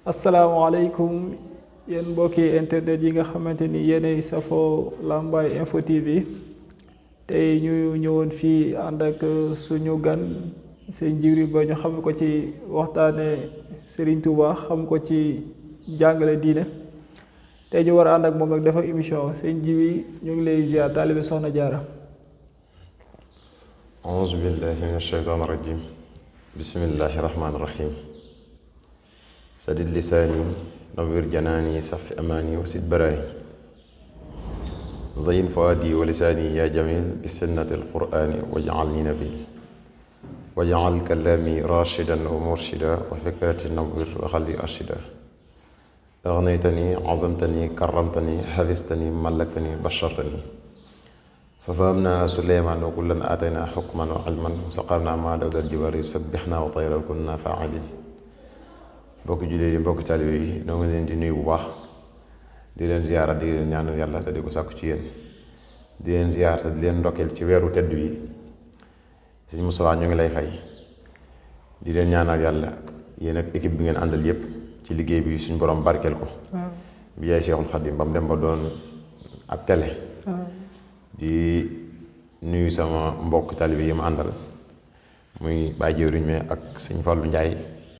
asalaamaaleykum yéen mbokki internet yi nga xamante ni yéenay safoo Lambaye Info TV tey ñu ñëwoon fii ànd ak suñu gan sëñ Djibril Ba ñu xam ko ci waxtaane Serigne Touba xam ko ci jàngale diine tey ñu war a ànd ak moom nag dafa émission sëñ Djibril ñu ngi lay ziar taalibe Soxna Jaara. auzu billahi min asheytaan rajim bismillahi rahmaani rahim sadid lisaani nawwir janaani safi amaani wasid baraay zayin fuaadi wa lisaani yaa jamil bi sunnati alqurani waj'alni nabil waj'al kalaami rashidan wa murshida wa fikrati nawwir wa qalbi arshida aghnaytani azamtani karramtani xafistani mallaktani bashartani fa fahamnaa Suleymaan wa kullan aataynaa xukman wa ilman wa saqarnaa maa Daawuda al-jibaala yusabbixnaa wa tayran wa kunnaa faailiin. mbokki jullit yi mbokki taalibe yi ñoo ngi leen di nuyu bu baax di leen ziyaara di leen ñaanal yàlla te di ko sàkku ci yéen di leen ziyaar te di leen ndokkeel ci weeru tedd wi sëñ Moussa ñu ngi lay fay di leen ñaanal yàlla yéen ak équipe bi ngeen àndal yépp ci liggéey bi suñu borom barkeel ko. bi yaay Seexul Xadiim ba mu dem ba doon ab télé. di nuyu sama mbokk taalibe yi ma àndal muy Baye Jëwriñ me ak sëñ Fallu Njaay